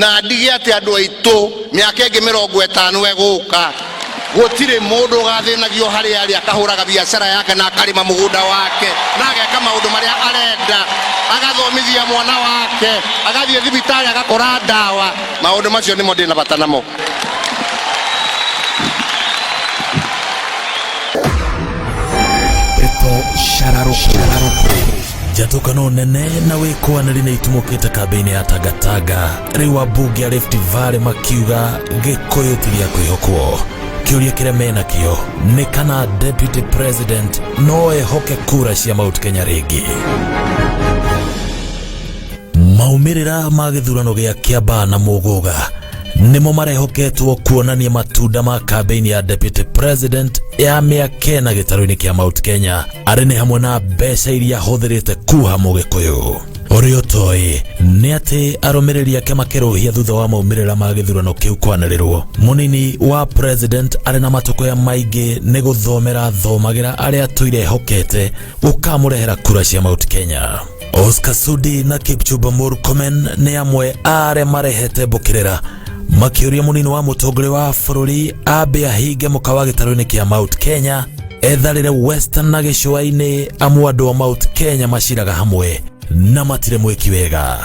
Na ndige atĩ andũ aitũ mĩaka ĩngĩ 50 ĩgũka gũtirĩ mũndũ ũgathĩnagio harĩa arĩ, akahũraga biacara yake na akarĩma mũgũnda wake na ageka maũndũ marĩa arenda, agathomithia mwana wake, agathiĩ thibitarĩ agakora ndawa. Maũndũ macio nĩmo ndĩna bata namo. Ndeto cararũkũ njatũkano nene na wĩkũanĩri nĩ itumũkĩte kambĩ-inĩ ya Tangatanga. Rĩu ambunge a Rift Valley makiuga Gĩkũyũ ti gĩa kwĩhokwo. Kĩũria kĩrĩa menakĩo nĩ kana Deputy President no ehoke kura cia Mount Kenya rĩngĩ. Maumĩrĩra ma gĩthurano gĩa Kĩambaa na Mũgũga nĩmo marehoketwo kuonania matunda ma kambĩini ya Deputy President ya mĩaka ĩna gĩtarũ-inĩ kĩa Mount Kenya, arĩ nĩ hamwe na mbeca iria ahũthĩrĩte kuha Mũgĩkũyũ. Ũrĩa ũtoĩ nĩ atĩ arũmĩrĩri ake makĩrũhia thutha wa maumĩrĩra ma gĩthurano kĩu kwanĩrĩrwo. Mũnini wa President arĩ na matũkũya maingĩ nĩ gũthomera thomagĩra arĩa atũire ehokete gũkamũrehera kura cia Mount Kenya. Oscar Sudi na Kipchumba Murkomen nĩ amwe a arĩa marehete mbũkĩrĩra makĩũria mũnini wa mũtongoria wa bũrũri ambe ahinge mũkawa gĩtarũ-inĩ kĩa Mount Kenya, etharĩre Western na gĩcũa-inĩ, amu andũ a Mount Kenya maciraga hamwe na matirĩ mwĩki wega.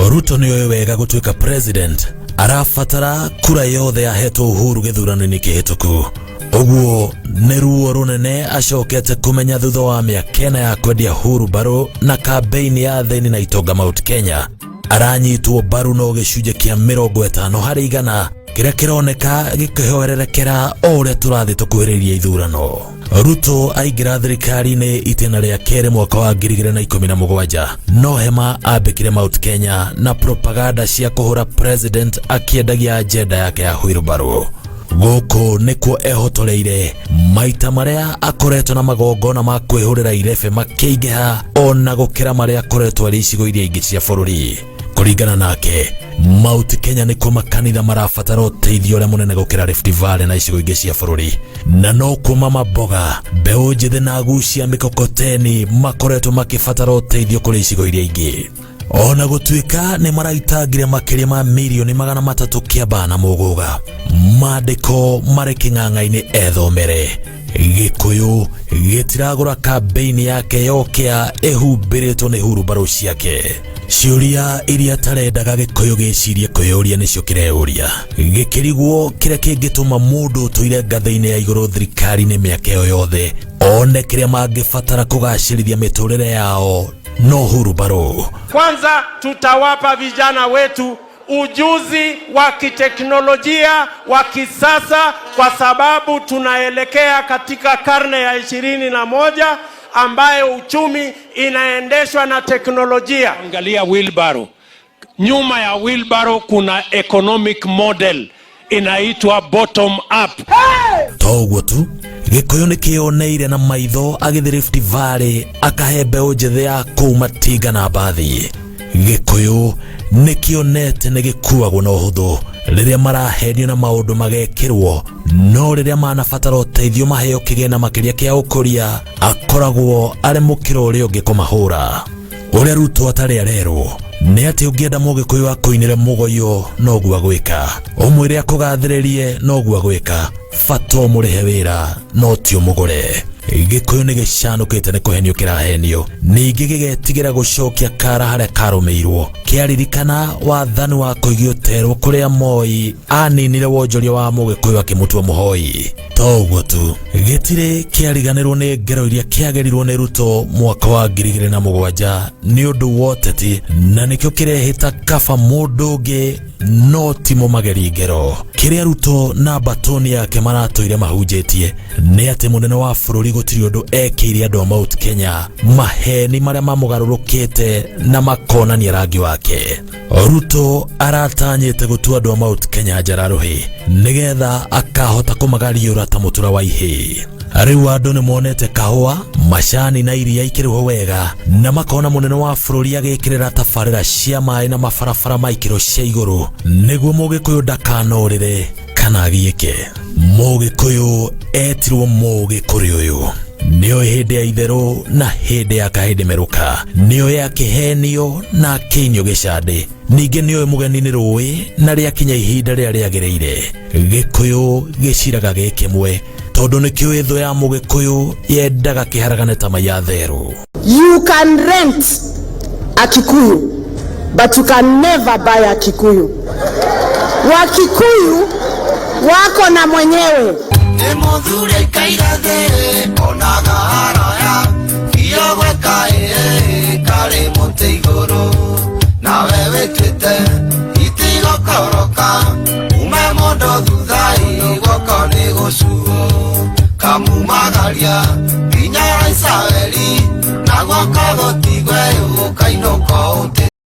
Ruto nĩoĩ wega gũtuĩka president arabatara kura yothe yahetwo Uhuru gĩthurano-inĩ kĩhĩtũku. Ũguo nĩ ruo rũnene acokete kũmenya thutha wa mĩaka ĩna ya kwendia hurumbarũ na kambeini ya thĩni na itonga Mount Kenya. Aranyitwo mbaru no gĩcunjĩ kĩa 50% kĩrĩa kĩroneka gĩkĩhoererekera o ũrĩa tũrathiĩ tũkuhĩrĩirie ithurano. Ruto aingĩra thirikari-inĩ itĩna rĩa kerĩ mwaka wa 2017, no hema ambĩkire Mount Kenya na propaganda cia kũhũra president akĩendagia agenda yake ya hurumbarũ. Gũkũ nĩkuo ehotoreire maita marĩa akoretwo na magongona ma kwĩhũrĩra irebe makĩingĩha ona gũkĩra marĩa akoretwo arĩ icigo iria ingĩ cia bũrũri. Kũringana nake, Mount Kenya nĩkuo makanitha marabatara ũteithio ũrĩa mũnene gũkĩra Rift Valley na icigo ingĩ cia bũrũri, na no kuo mama mboga, mbeũ njĩthĩ na agucia mĩkokoteni makoretwo makĩbatara ũteithio kũrĩ icigo iria ingĩ. Ona gũtuĩka nĩ maraitangire makĩria ma mirioni 300 Kĩambaa na Mũgũga, maandĩko marĩ kĩng'ang'a-inĩ ethomere. Gĩkũyũ gĩtiragũra kambeini yake yokĩa ĩhumbĩrĩtwo nĩ hurumbarũ ciake. Ciũria iria tarendaga Gĩkũyũ gĩcirie kwĩyũria nĩcio kĩreyũria, gĩkĩrigwo kĩrĩa kĩngĩtũma mũndũ ũtũire ngathĩ-inĩ ya igũrũ thirikari-inĩ mĩaka ĩyo yothe one kĩrĩa mangĩbatara kũgacĩrithia mĩtũrĩre yao no hurumbarũ. Kwanza tutawapa vijana wetu ujuzi wa kiteknolojia wa kisasa, kwa sababu tunaelekea katika karne ya 21 ambayo uchumi inaendeshwa na teknolojia. Angalia wheelbarrow. Nyuma ya wheelbarrow kuna economic model inaitwa bottom up. To ũguo tu, Gĩkũyũ nĩ kĩoneire na maitho agĩthiĩ Rift Valley akahe mbeũ njĩthĩ ya kũu matinga na mbathi. Gĩkũyũ nĩ kĩonete nĩ gĩkuagwo na ũhũthũ rĩrĩa marahenio na maũndũ magekĩrwo, no rĩrĩa manabatara ũteithio maheo kĩgĩna makĩria kĩa ũkũria, akoragwo arĩ mũkĩra ũrĩa ũngĩ kũmahũra. Ũrĩa Ruto atarĩ arerwo nĩ atĩ ũngĩenda Mũgĩkũyũ akũinĩre mũgoyo noguo agwĩka, ũmwĩre akũgathĩrĩrie noguo agwĩka, bata ũmũrĩhe wĩra no ti ũmũgũre. Gĩkũyũ nĩ gĩcanũkĩte nĩ kũhenio kĩrahenio, ningĩ gĩgetigĩra gũcokia kara harĩa karũmĩirwo. Kĩaririkana wathani wa koigi ũterwo kũrĩa Moi aninire wonjoria wa Mũgĩkũyũ akĩmũtua mũhoi. To ũguo tu, gĩtirĩ kĩariganĩrwo nĩ ngero iria kĩagerirwo nĩ Ruto mwaka wa 2007 nĩ ũndũ wa ũteti, na nĩkĩo kĩrehĩta kaba mũndũ ũngĩ no ti mũmageri ngero. Kĩrĩa Ruto na mbatoni yake maratũire mahunjĩtie nĩ atĩ mũnene wa bũrũri gũtirĩ ũndũ ekĩire andũ a Mount Kenya, maheni marĩa mamũgarũrũkĩte na makonania rangi wake. Ruto aratanyĩte gũtua andũ a Mount Kenya njara rũhĩ nĩgetha akahota kũmagariũra ta mũtura wa ihĩĩ. Rĩu andũ nĩ monete kahũa, macani na iria ikĩrĩhwo wega, na makona mũnene wa bũrũri agĩkĩrĩra tabarĩra cia maĩ na mabarabara ma ikĩro cia igũrũ nĩguo Mũgĩkũyũ ndakanorĩre kana agiĩke. Mũgĩkũyũ etirwo mũgĩ kũrĩ ũyũ nĩoĩ hĩndĩ ya itherũ na hĩndĩ ya kahĩndĩ merũka, nĩoĩ akĩhenio na akĩinio gĩcandĩ. Ningĩ nĩoĩ mũgeni nĩ rũĩ na rĩakinya ihinda rĩrĩa rĩagĩrĩire. Gĩkũyũ gĩciraga gĩ kĩmwe tondũ nĩkĩũĩ thũ ya mũgĩkũyũ yendaga kĩharagane ta mai ya therũ. You can rent a Kikuyu, but you can never buy a Kikuyu. Wakikuyu wako na mwenyewe. Nĩ mũthuri aikaire thĩ onaga haraya biũ gweka ĩ karĩ mũtĩ igũrũ nawe wĩtuĩte itigokoroka ume mũndũ thutha ĩ guoko nĩ gũcuo kamumagaria nginya Isiraeli na guoko gũtigwe ũkainũka ũtĩte.